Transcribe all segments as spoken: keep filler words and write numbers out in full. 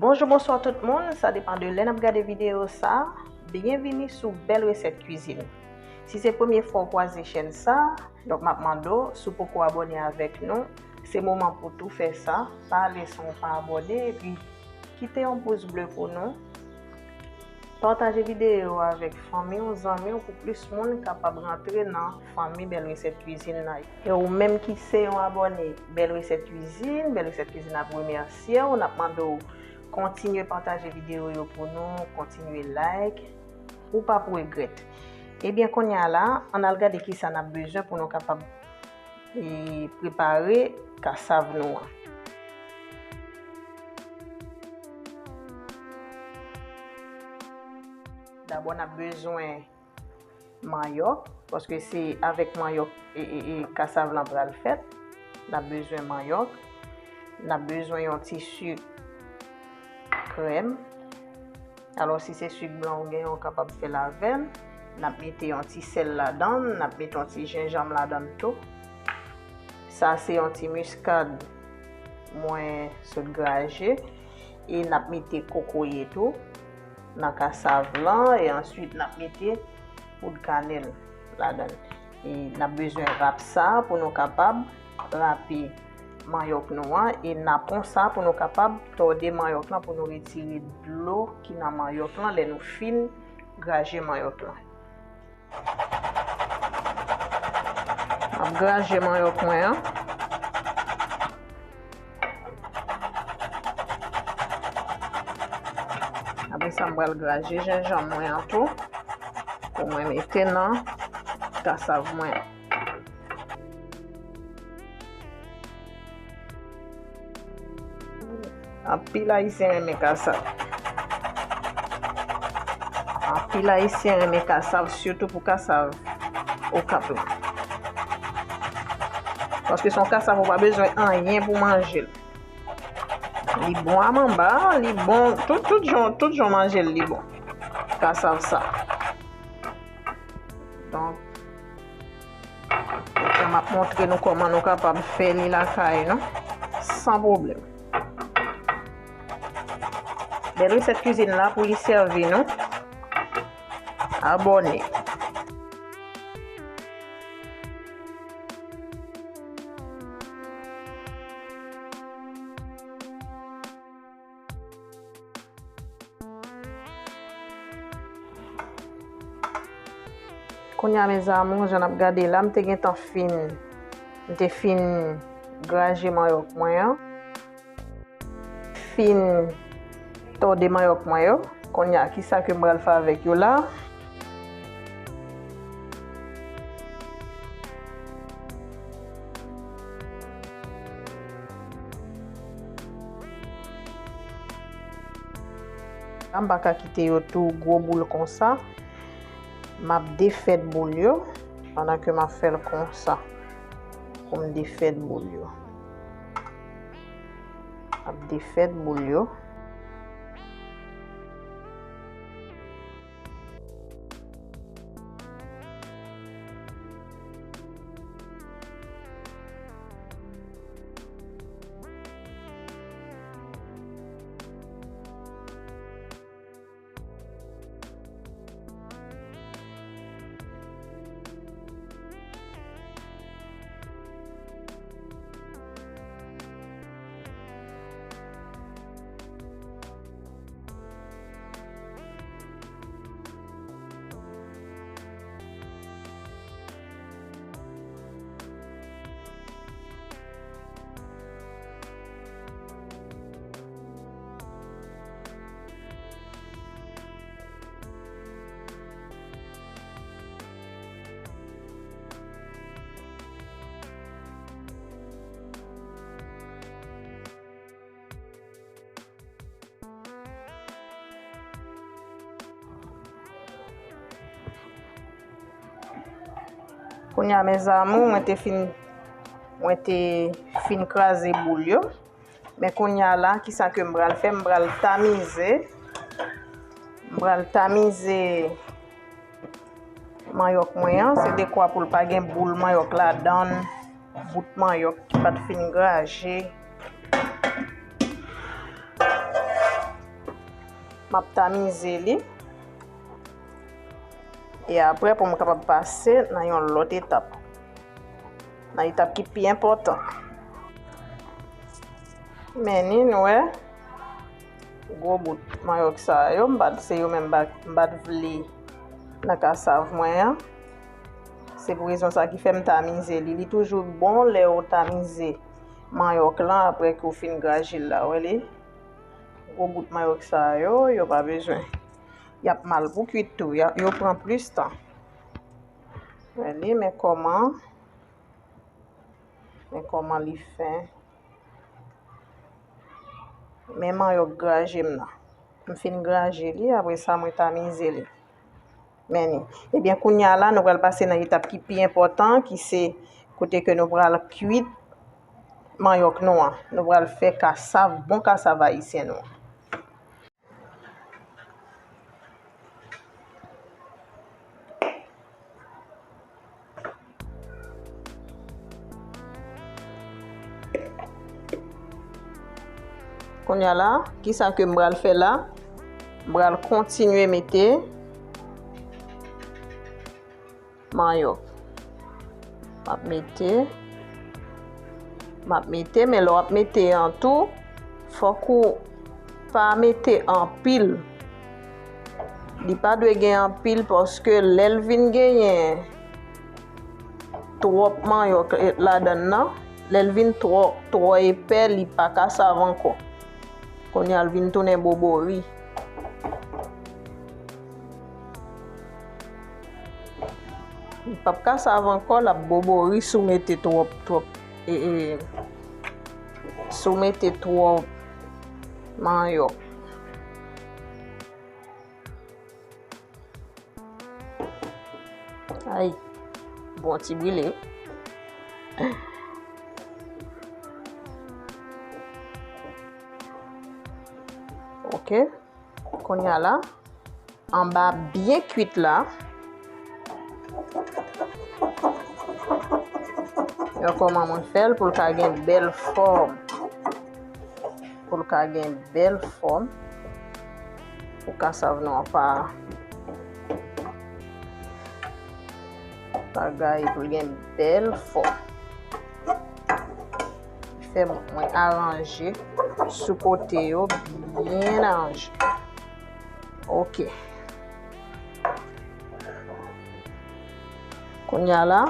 Bonjou, bonswa tout moun, sa depann de lè n ap gade videyo sa. Byenvini sou Bèl Resèt Kwizin. Si se premye fwa w kwaze chèn sa, donk m ap mande w, si w poko abòne avèk nou, se moman pou tou fè sa, pa ale san w pa abòne, epi kite yon pous ble pou nou. Pataje videyo a avèk fanmi w, zanmi w, pou plis moun kapab rantre nan fanmi Bèl Resèt Kwizin nan. E ou menm ki se yon abòne Bèl Resèt Kwizin, Bèl Resèt Kwizin ap remèsye w, n ap mande w kontinye pataje videyo yo pou nou, kontinye like, ou p ap regrèt. Ebyen, kounye a la, ann al gade kisa n ap bezwen pou nou kapab e prepare kasav nou an. Dabò, n ap bezwen manyòk, paske se avèk manyòk e, e, e kasav lan pral fèt. N ap bezwen manyòk. N ap bezwen yon ti sik krèm. Alò, si se sik blan ou genyen, ou kapab fè l avè l. N ap mete yon ti sèl ladan l, n ap mete yon ti jenjanm ladan l tou. Sa se yon ti miskad mwen sot graje. E n ap mete kokoye tou nan kasav lan. E answit, n ap mete poud kanèl ladan l. E n ap bezwen rap sa pou nou kapab rape manyòk nou an. E napon sa pou nou kapab tòde manyòk lan, pou nou retire dlo ki nan manyòk lan lè nou fin graje manyòk lan. M ap graje manyòk mwen an. Apre sa, m pral graje jenjanm mwen an tou, pou mwen mete nan kasav mwen an. Anpil Ayisyen renmen kasav. Anpil Ayisyen renmen kasav, sitou pou kasav okap la. Paske se yon kasav ou pa bezwen anyen pou manje l. Li bon a manba, li bon, tout, tout jan, tout jan w manje l, li bon. Kasav sa. Donk, kounye a m ap montre nou kòman nou kapab fè li lakay nou, san pwoblèm. Bèl Resèt Kwizin la pou li sèvi nou. Abòne. Kounye a, mes amours, jan n ap gade la, m te gentan fin, m te fin graje manyòk mwen an. Fin tòde manyòk mwen yo. Kounye a, kisa ke m pral fè avèk yo la? La, m pa ka kite yo tou gwo boul konsa. M ap defèt boul yo pandan ke m ap fè l konsa. Pou m defèt boul yo. M ap defèt boul yo. Kounye a, mes amours, mwen te fin, mwen te fin kraze boul yo. Men kounye a la, kisa ke m pral fè? M pral tamize. M pral tamize manyòk mwen an. Se dekwa pou l pa gen boul manyòk ladan l, bout manyòk ki pa t fin graje. M ap tamize li. E apre, pou m kapab pase nan yon lòt etap. Nan etap ki pi enpòtan. Men ni, nou wè, gwo bout manyòk sa yo, m pa t, se yo menm m pa, m pa t vle nan kasav mwen an. Se pou rezon sa ki fè m tamize li. Li toujou bon lè w tamize manyòk lan apre ke w fin graje l la. Wè li? Gwo bout manyòk sa yo, yo pa bezwen. Y ap mal pou kwit tou. Y a, yo pran plis tan. Wè li, men kòman, men kòman li fen. Men manyòk graje m nan. M fin graje li, apre sa mwen tamize li. Men ni. Ebyen, kounye a la, nou pral pase nan etap ki pi enpòtan, ki se kote ke nou pral kwit manyòk nou an. Nou pral fè kasav, bon kasav ayisyen nou an. Kounye a la, kisa ke m pral fè la? M pral kontinye mete manyòk. M ap mete, m ap mete, men lè w ap mete an tou, fòk ou pa mete anpil. Li pa dwe gen anpil paske lè l vin genyen twòp manyòk, eh, ladan l nan, lè l vin twò, twò epè, li pa kasav ankò. Kounye a l vin tounen bobori. Li p ap kasav ankò, l ap bobori si w mete twòp, twòp, e, e, si w mete twòp manyòk. Ay, bon ti brile. Ok. Kounye a la, anba byen kwit la. Yo kòman mwen fè l pou l ka gen bèl fòm. Pou l ka gen bèl fòm. Pou kasav nou an pa bagay, pou l gen bèl fòm. Fè mwen aranje sou kote yo byen aranje. Ok. Kounye a la,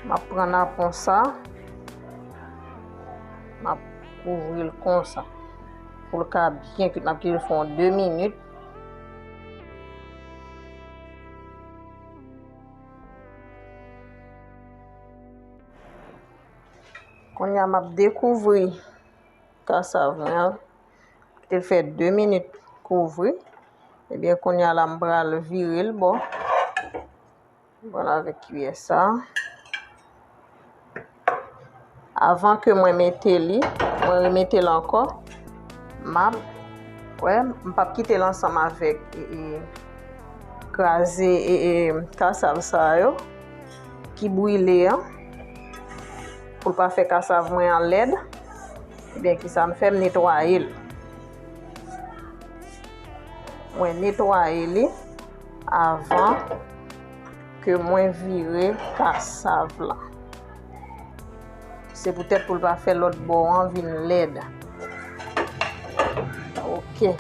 m ap pran napon sa, m ap kouvri l konsa. Pou l ka byen kwit, m ap kite l fè yon de minit. Kounye a m ap dekouvri kasav mwen an. Kite l fè de minit kouvri. Ebyen, kounye a la, m pral vire l bò. M pran l avèk kiyè sa. Avan ke mwen mete li, mwen remete l ankò. M ap, wè, m p ap kite l ansanm avèk, e, e, kraze, e, e, kasav sa yo ki brile an. Pou l pa fè kasav mwen an lèd. Ebyen, kisa m fè? M netwaye l. Mwen netwaye li avan ke mwen vire kasav la. Se poutèt pou l pa fè lòt bò an vin lèd. Ok.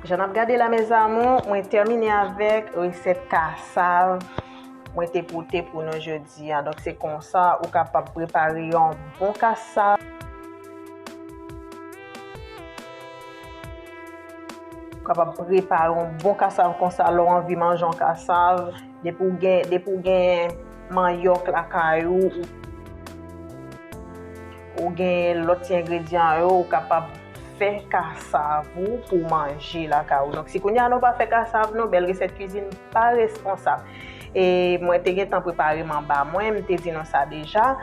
Jan n ap gade la, mes amours, mwen tèmine avèk resèt kasav mwen te pote pou nou jodi a. Donk, se konsa ou kapab prepare yon bon kasav. Ou kapab prepare yon bon kasav konsa lè w anvi manje yon kasav. Depi w gen, depi w gen manyòk lakay ou, ou gen lòt ti engredyan yo, ou kapab fè kasav ou pou manje lakay ou. Donk, si kounye a nou pa fè kasav nou, Bèl Resèt Kwizin pa responsab. E mwen te gentan prepare manba mwen, m te di nou sa deja.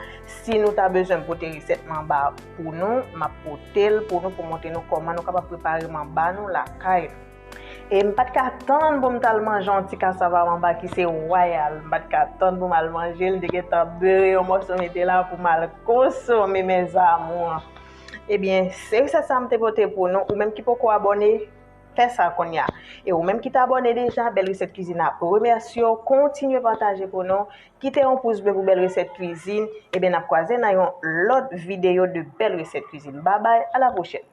Si nou ta bezwen m pote resèt manba pou nou, m ap pote l pou nou, pou montre nou kòman nou kapab prepare manba nou lakay nou. E m pa t ka tann pou m t al manje yon ti kasava manba ki se wayal. M pa t ka tann pou m al manje l, m te gentan beure yon mòso mete la pou m al konsome, mes amours. Ebyen, se resèt sa m te pote pou nou. Ou menm ki poko abòne, fè sa kounye a. E ou menm ki t abòne deja, Bèl Resèt Kwizin ap remèsye w. Kontinye pataje pou nou. Kite yon pous ble pou Bèl Resèt Kwizin. Ebyen, n ap kwaze nan yon lòt videyo de Bèl Resèt Kwizin. Babay, a la pwochèn.